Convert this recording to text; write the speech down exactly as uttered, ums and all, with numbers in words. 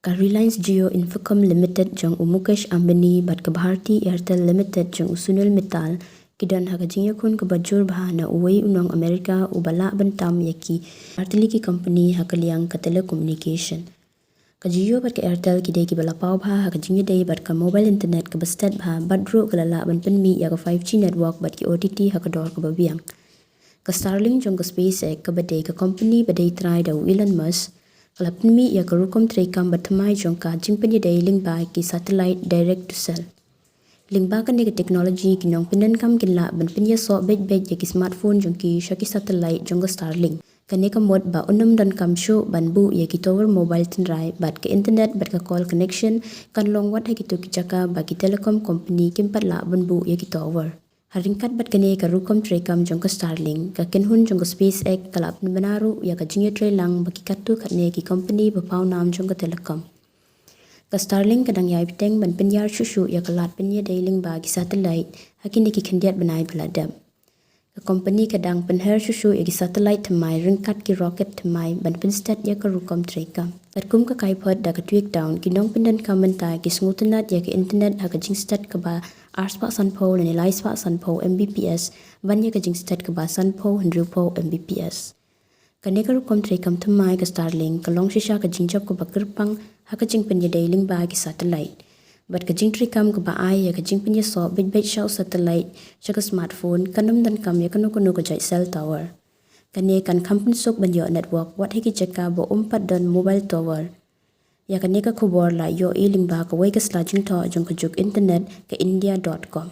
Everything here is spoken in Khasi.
Ka Reliance Jio Infocomm Limited jong u Mukesh Ambani bad ka Bharti Airtel Limited jong u Sunil Mittal ki don ha ka jingïakhun kaba jur bha na uwei u nong Amerika uba lah ban tam ïa ki artylli ki company ha ka liang ka telecommunication. Ka Jio bad ka Airtel ki dei kiba la paw bha ha ka jingïadei bad ka mobile internet kaba stet bha bad ruh ka la lah ban pynmih ïa ka five G network bad ki O T T ha ka dor kaba biang. Ka Starlink jong ka SpaceX kaba dei ka company ba dei trai da u Elon Musk ka la pynmih ïa ka rukom treikam ba thymmai jong ka jingpynïadei lyngba ki satellite direct to cell. Lyngba kane ka technology ki nongpyndonkam kin lah ban pynïasoh beit beit ïa ki smartphone jong ki sha ki satellite jong ka Starlink. Kane ka mut ba un ym donkam shuh ban buh ïa ki tower mobile tynrai bad ka internet bad ka call connection kan long wat ha kito ki jaka ba ki telecom company kim pat lah ban buh ïa ki tower. Ha ryngkat bad kane ka rukom treikam jong ka Starlink, ka kynhun jong ka SpaceX ka la pynbna ruh ïa ka jingïatreilang bad ki katto katne ki company ba pawnam jong ka telecom. Ka Starlink ka dang ïai bteng ban pynïar shuh shuh ïa ka lad pynïadei lyngba ki satellite ha kine ki khyndiat bnai ba la dep. Ka company ka dang pynher shuh shuh ïa ki satellite thymmai ryngkat ki rocket thymmai ban pynstet ïa ka rukom treikam. Katkum ka Kuiper da ka Tweakdown, ki nongpyndonkam mynta ki sngewtynnad ïa ka internet ha ka jingstet kaba arspah sanphew lane laispah sanphew M B P S ban ïa ka jingstet kaba sanphew hynriewphew M B P S. Kane ka rukom treikam thymmai ka Starlink ka long shisha ka jingjop kaba kyrpang ha ka jingpynïadei lyngba ki satellite. Bad ka jingtreikam kaba ai ïa ka jingpynïasoh beit beit sha u satellite sha ka smartphone kan ym donkam ïa kano kano ka jait cell tower. Kane kan kham pynsuk ban ïoh network wat ha ki jaka ba um pat don mobile tower. Ïa kane ka khubor la ïohi lyngba kawei ka sla jingthoh jong ka juk internet ka India dot com.